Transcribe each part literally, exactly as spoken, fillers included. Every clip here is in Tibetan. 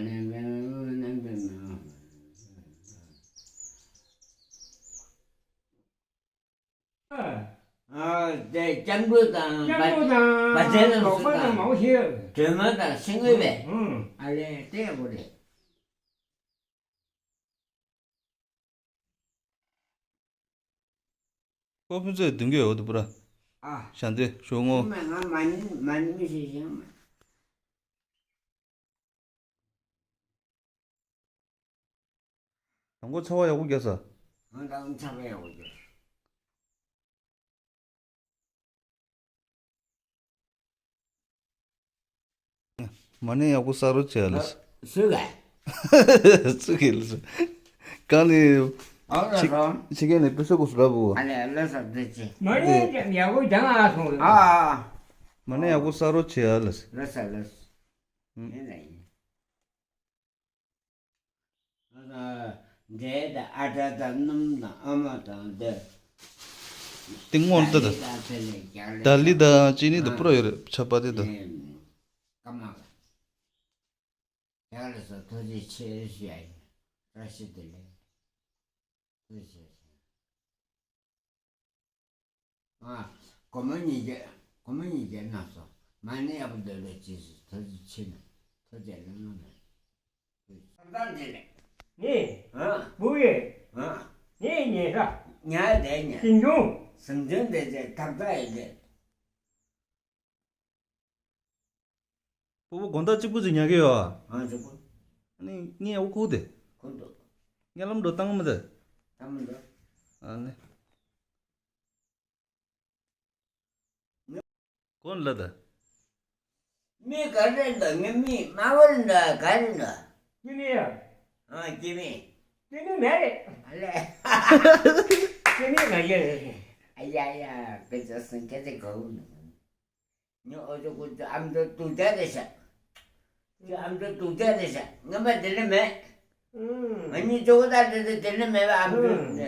མ་ནེ་བེ་ནེ་བེ་མ། ཨ། དེ་སྐྱབས་འགྲོ་དང་སྐྱབས་འགྲོ་དང་བ་ཙེ་ལ་སོགས་དང་མང་པོ་ཞིག་སྒྲོལ་མ་དང་སེང་ཨེ་བས། ཨ་ལས་དེ་ཡག་པོ་རེད། ཁོ་ཕུན་ཚོགས་མདུན་གྱི་འོག་ཏུ་པུ་ར། ཨ། ཞལ་འདོན་ཞུ་ངོ་། མ་ང་མ་ནི་མ་ནི་མི་ཤེས་ཤིང་། དང་པོ་ཚ་བ་ཡག་པོ་རྒྱག་ས། ང་དང་ཚ་བ་ཡག་པོ་རྒྱག་མ་ཎི་ཡག་པོ་ས་རོ་བྱས་ལ། སུ་ལ། སུ་གི་ལ་སུ། གང་ནི། ཨ་ལ་ཆི་སོང་། ཆི་གེ་ནི་པི་སུ་གུ་སུ་ར་བུ། ཨ་ལ་ལ་ས་དེ་ཆེ། མ་ཎི་ཡག་པོ་རྒྱག་ཨ་སོང་། ཨ། མ་ཎི་ཡག་པོ་ས་རོ་བྱས་ལ། ལ་ས་ལ་ས། ཨ། ཡིན་ལ་ཡིན། འབྲས་དང་ཨ་གྲ་དང་སྣུམ་དང་ཨ་མ་དང་དེ། ཏིང་མོ་འདི་དང་། ད་ལི་དང་ཅི་ནི་དང་པུ་ར་ཡོད་རེད། ཆབ་པ་དེ་དང་། ཀ་མ་ག་ཡག་ལ་སོ། ཐུགས་རྗེ་ཆེ་ཞུ་ཡ་ཡིན། བཀྲ་ཤིས་བདེ་ལེགས། ཐུགས་རྗེ་ཆེ། ཨ། སྒོར་མོ་ཉིས་བརྒྱ། སྒོར་མོ་ཉིས་བརྒྱ་གནང་སོང་། མ་ཎི་ཡག་པོ་འདོན་རོགས་གྱིས་ཟེར། ཐུགས་རྗེ་ཆེ་ན། ཐུགས་རྗེ་ལ་ངོ་མ། ཐག་འདི་ལས། ངས། ཨ། བུ་ཡས། ཨ། ངས་ཉལ་ས། ཉལ་བསྡད་ཉལ། ཞིང་ཆུང་། ཞིང་ཆུང་བསྡད་བྱས་ཐག་ཐག་ཡིན་བསྡད། སྤོ་བོ་དགོང་དག་གཅིག་པུ་ཅིག་ཉལ་གི་ཡོད་ཨ། ཨ་གཅིག་པུ། ཨ་ནི་ངས་འུ་ཁུག་དེ། ཁུག་འདུག་ངས་ལམ་འགྲོ་བཏང་མི་འདུག་བཏང་མི་འདུག་ཨ་ནི། གོན་ལ་ད། མི་ག་རེ་འདུག་ངའི་མི་དམར་པོ་རེད་འདུག་ག་རེ་འདུག་སྐྱེ་དམན་ཡ། ཨ་སྐྱེ་དམན། སྐྱེ་དམན་མ་རེད། ཨ་ལས། སྐྱེ་དམན་ང་ཡ་རེད། ཨ་ཡ་ཡ། དཔེ་ཆ་སེང་གེ་དེ་གོ་ནི། ཨོ་ཅོ་ཀུ་ཅོ་ཨ་མདོ་སྡུག་ཅག་རེད་ཤག་ཅོ་ཨ་མདོ་སྡུག་ཅག་རེད་ཤག་ངན་པ་དེ་ནི་མེད། ང་གཉིས་ཅོ་གོ་ད་དེ་དེ་དེ་ནི་མེད་པ་ཨ་མདོ་ནས།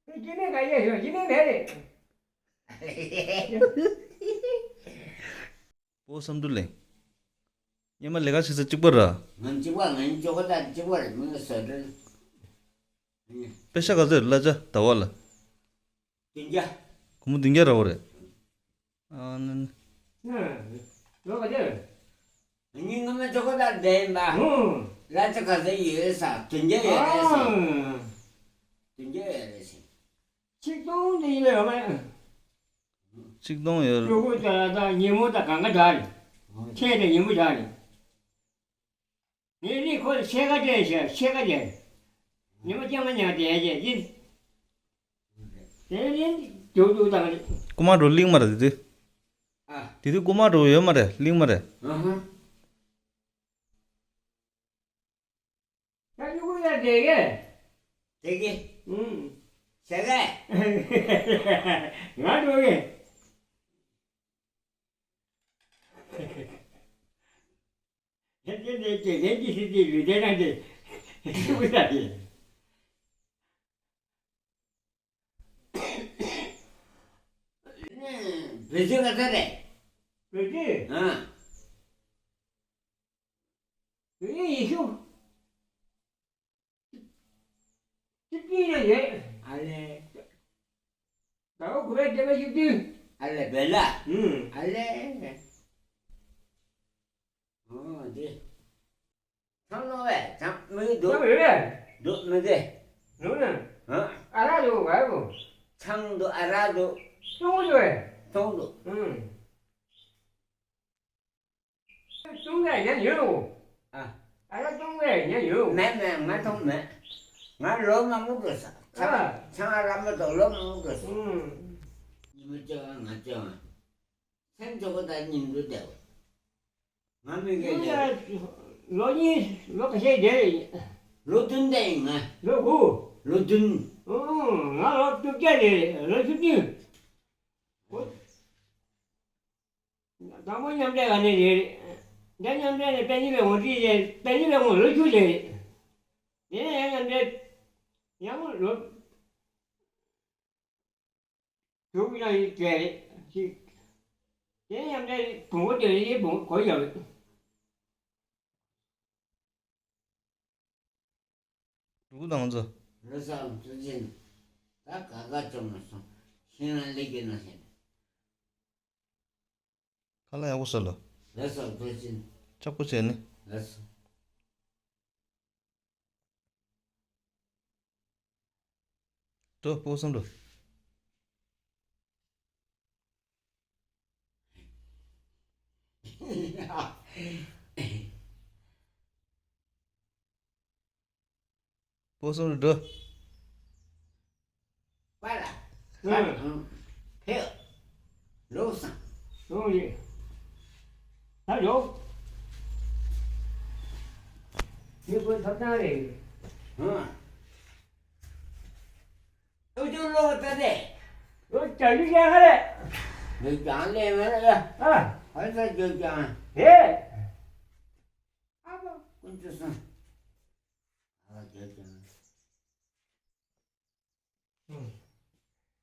སྐྱེ་དམན་ང་ཡ་ཡོད་སྐྱེ་དམན་མ་རེད། པོ་བསམ་འགྲུབ་ལེ། སྙེ་མ་ལས་ཀ་བྱེད་ས་གཅིག་པ་ར། ང་གཅིག་པ། ང་གཉིས་ཅོ་གོ་ད་གཅིག་པ་རེད། མི་ང་ཟ་འདྲ། པེ་ཤ་ག་ཚོད་གླ་ཆ་ཟླ་བ་ལ། བདུན་བརྒྱ། སྒོར་མོ་བདུན་བརྒྱ་ར་བ་རེད། ཨ་ནི། ལོ་ག་ཚོད། ངས་སྔོན་མ་ཅོ་གོ་ད་བསྡད་ཡིན་པ། ཧུང་། གླ་ཆ་ག་ཚོད་ཡོད་ཟེར། བདུན་བརྒྱ་ཡོད་རེད་ཟེར། ཨང་། བདུན་བརྒྱ་ཡོད་རེད་ཟེར། ཆིག་སྟོང་དེ་ཡིན་ལ་ཡོད་མ་རེད། ཆིག་སྟོང་ཡོད། ལུ་གུ་དང་ད་ཉིན་མོ་དང་གང་ག་འདྲ་རེད། ཁྱེད་དང་ཉིན་མོ་འདྲ་རེད། ངས་ནི་ཁོ་ལ་ཕྱེད་ཀ་སྤྲད་ཤག་ཕྱེད་ཀ་སྤྲད། ཉི་མ་རྐྱང་མ་ཉལ་བསྡད་ཀྱི་ཡིན། དེ་ནི་རྒྱུག་རྒྱུག་བཏང་རེད། རྐུ་མ་འགྲོ་གླིང་མ་རེད་དེ་དུས། ཨ། དེ་དུས་རྐུ་མ་འགྲོ་ཡོད་མ་རེད། གླིང་མ་རེད། ཨ་ཧ། ད་རྒྱུག་གུ་ཡ་བསྡད་ཀྱི། བསྡད་ཀྱི། ཨུམ། བྱས་ཀྱི། ང་འགྲོ་གི། ལྷན་རྒྱས་ནས་དགེ་རྒན་གྱི་སྲིད་ཇུས་ལུས་རྩལ་གནང་སྟེ་ཐུགས་རྗེ་ཆེ། བོད་ཆས་ག་ཚད་རེད། བོད་ཆས། ཨ། བོད་ཆས་ཡིན་ཤོག་བཅུ་བདུན་ལ་ཡོད། ཨ་ལས། ཟླ་བ་དགུ་པའི་སྡེ་པ་བཅུ་བདུན། ཨ་ལས་བེ་ལ། ཨུམ། ཨ་ལས། ཨོ་དེ། ཚང་ལོ་བས་ཚང་མི་འདུག་ཚང་ཡོད་པས། འདུག་མི་དགེ། འདུག་ན། ཨ། ཨ་རག་འདུག་ག་གོ། ཚང་འདུག་ཨ་རག་འདུག་ཚོང་འདུག་བས། ཚོང་འདུག་ཨུམ། བཙོང་མཁན་ཡང་ཡོད་འོ། ཨ། ཨ་རག་བཙོང་མཁན་ཡང་ཡོད་འོ། མེད་མེད། ང་མཐོང་མེད། ང་ལོ་མང་པོ་འགྲོ་ས། ཨ། ཚང་ཨ་རག་མ་གཏོགས་ལོ་མང་པོ་འགྲོ་ས། ཨུམ། ཉི་མ་བཅོ་ལྔ་ང་བཅོ་ལྔ། སེམས་ཆོག་པོ་དང་ཉིན་དུ་བསྡད། ང་མི་འགལ་ལས། ལོ་གཉིས་ལོ་ཁ་ཤས་བསྡད། ལོ་བདུན་བསྡད་ཡིན་ང་། ལོ་དགུ། ལོ་བདུན། ཨུམ། ང་ལོ་བཅོ་བརྒྱད་རེད། ལོ་བཅུ་བདུན། དང་པོ་མཉམ་འབྲེལ་ཨ་ནེ་རེད། འདི་མཉམ་འབྲེལ་ནས་པད་ཉི་པའི་ངོ་སྤྲིན་རེད། པད་ཉི་པའི་ངོ་ལོ་བཅུ་རེད། དེ་ནས་ཡང་མཉམ་འབྲེལ་ཡང་ལོ་དྲུག་ཡང་ཡིན་བྱས་རེད་ཅིག་དེ་མཉམ་འབྲེལ་བུ་མོ་དེ་རེད། ཡིན་བུ་མོ་གོ་ཡོད་རེད། འགྲོ་གི་དང་ཚོ། ལོ་སར་ཚོ་ཆེན། ད་ག་ག་བཅོ་མ་སོང་། ཤིང་ལ་ལེགས་ཀྱི་ན་ཤེས། ཁ་ལག་ཡག་པོ་ཟ་ལོ། ལོ་སར་ཚོ་ཆེན། ལྕགས་པོ་བྱས་ནི། ལོ་སར། འགྲོ་སྤོ་བསམ་འགྲོ། སྤོ་བསམ་འགྲོ། པ་ལ། ཧུམ། ཕེབས། ལོག་སང་། ལོག་ཡིན། ད་ལོག་ཁྱེད་ཁོའི་ཐབ་ཚང་རེད། ཧུམ། ཨུ་ཅུ་ལོག་ད་དེ། ལོག་ཅག་ཡུལ་ཡང་ཧ་རེད། ལོག་ཀྱང་ལས་མེད་ལ། ཨ། ཧ་ས་ཇོ་ཀྱང་། ཧེ། ཨ་ཕ་ཀུན་ཅུ་སང་།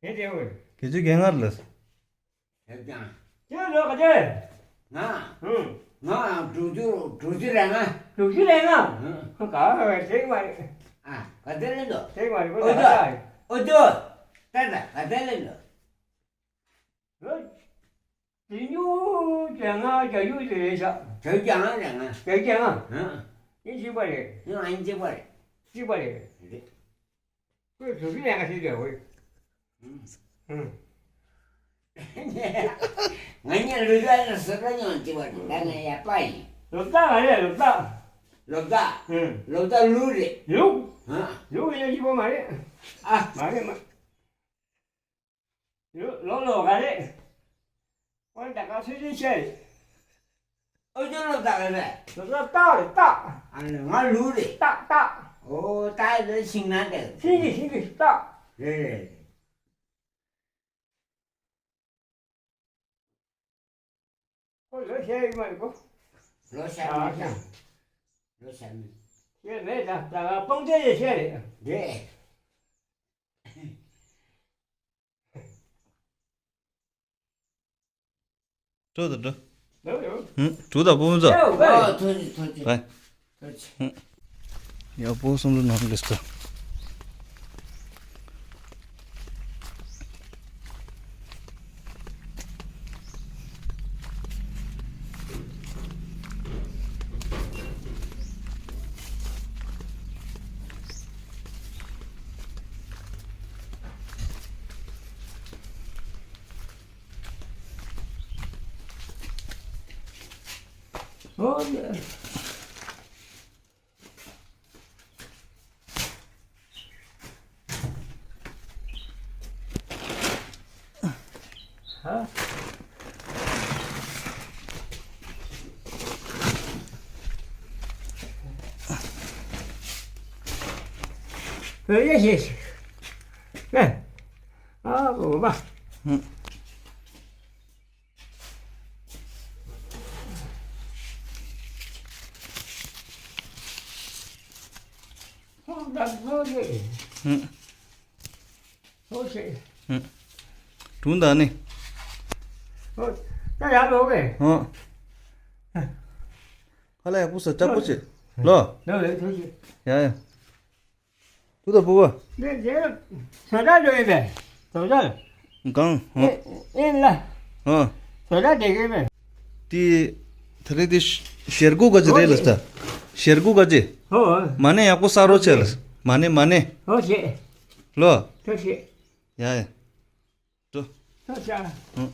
དེ་དེ་འོས། དགེ་ཆོས་རྒན་ང་ལ། ཁྱེད་ལོ་ག་ཚོད། ང་། ཨུ། ང་དྲུག་ཅུ་དྲུག་ཅུ་རེ་ལྔ། དྲུག་ཅུ་རེ་ལྔ། ཨུ། ག་བ་ཞིག་མ་རེད། ཨ་ག་ཚོད་ལེན་འདུག་དེ་མ་རེད་ཨོ་ཅོ། ཨོ་ཅོ། ད་ད་ག་ཚོད་ལེན་འདུག་ལོ། དེ་ཉུང་བརྒྱད་ལྔ་བརྒྱད་ཅུ་དེ་རེད་ཤག་བརྒྱད་ཅུ་གྱ་ལྔ་རེད་ང་། བརྒྱད་ཅུ་གྱ་ལྔ། ཨ། ཡིན་གཅིག་པ་རེད། ཡིན་ཨ་ཡིན་གཅིག་པ་རེད། གཅིག་པ་རེད། རེད། ཁོས་དུས་ཚོད་ཡག་ག་ཞིག་རེད་ཝེ། ཨུ། ཨུ། ང་གཉིས་ལོ་རྒྱུས་ལ་ཟུར་པ་ཉོ་གཅིག་པ་རེད། ད་ང་ཡག་པ་ཡིན། ལོ་རྟགས་ག་རེད་ལོ་རྟགས། ལོ་རྟགས། ཨུ། ལོ་རྟགས་ལུག་རེད། ལུག་ཨ། ལུག་ཡིན་གཅིག་པ་མ་རེད། ཨ། མ་རེད་མ། ལོ་ལོ་ལོ་ག་རེད། ཨོ་ད་ག་ཚོད་ཚོད་ཆེ་རེད། ཨོ་ཅོ་ལོ་ད་ག་རེད། ལོ་ད་སྟག་རེད་སྟག་ཨ་ནི་ང་ལུག་རེད། སྟག་སྟག་ཨོ་སྟག་རེད་ཤིང་ནགས་རེད། ཤིང་གི་ཤིང་གི་སྟག་རེད་རེད་རེད། ཁོ་ལོ་ཤེས་ཡོད་མ་རེད་ཁོ། ལོ་ཤ་མེད་ད། ལོ་ཤ་མེད། ཤེས་མེད་ད་ད་ག་སྤང་རྩེ་ཡི་ཤེས་རེད། རེད། འགྲོ་དང་འགྲོ། འགྲོ་ཡོང་། ཧུམ། གྲུ་དང་སྤུ་མོ་ཚོ། ཨོ་ཐུགས་རྗེ་ཐུགས་རྗེ། བའི། ཐུགས་རྗེ། ཧུམ། ཡག་པོ་སོང་འགྲོ་ནང་གི་སྐོར། ཨོ་ཡ། ཧ། བོད་ཡིག་ཤེས་ཤིག་ཨ། ཨ་འོ་མ། ཧུམ། ཧུམ། ད་ནོར་རེད། ཧུམ། ཧོ་ཤེས། ཧུམ། དྲུང་ད་ནི། ཧོ། ད་ཡར་ལོག་གས། ཧོ། ཧ་ལས་ཡག་པོ་ཟ་ལྕགས་པོ་བྱེད། ལོ། ལོ་ལོ་ཐུགས་རྗེ། ཡ་ཡ། ཏུ་ད་བུ་བ། ནས་རྗེས་ལ་བཟོ་གྲྭ་འགྲོ་ཡིན་པས། བཟོ་གྲྭ་ལ། གང་། ཨེ་ཨེ་ལ། ཨ། བཟོ་གྲྭ་བསྡད་ཀྱི་མེད། དེ། ད་རེས་དེ་ཞལ་སྒོ་ག་ཅི་རེད་ལ་ས། ཞལ་སྒོ་ག་ཅི། ཧོ། མ་ཎི་ཡག་པོ་ས་རོ་བྱས་ལ་ས། མ་ཎི་མ་ཎི། ཧོ་བྱས། ལོ། ཐུགས་རྗེ་ཆེ། ཡ་ཡ། འགྲོ། ཐུགས་རྗེ་ཆེ། ཨ།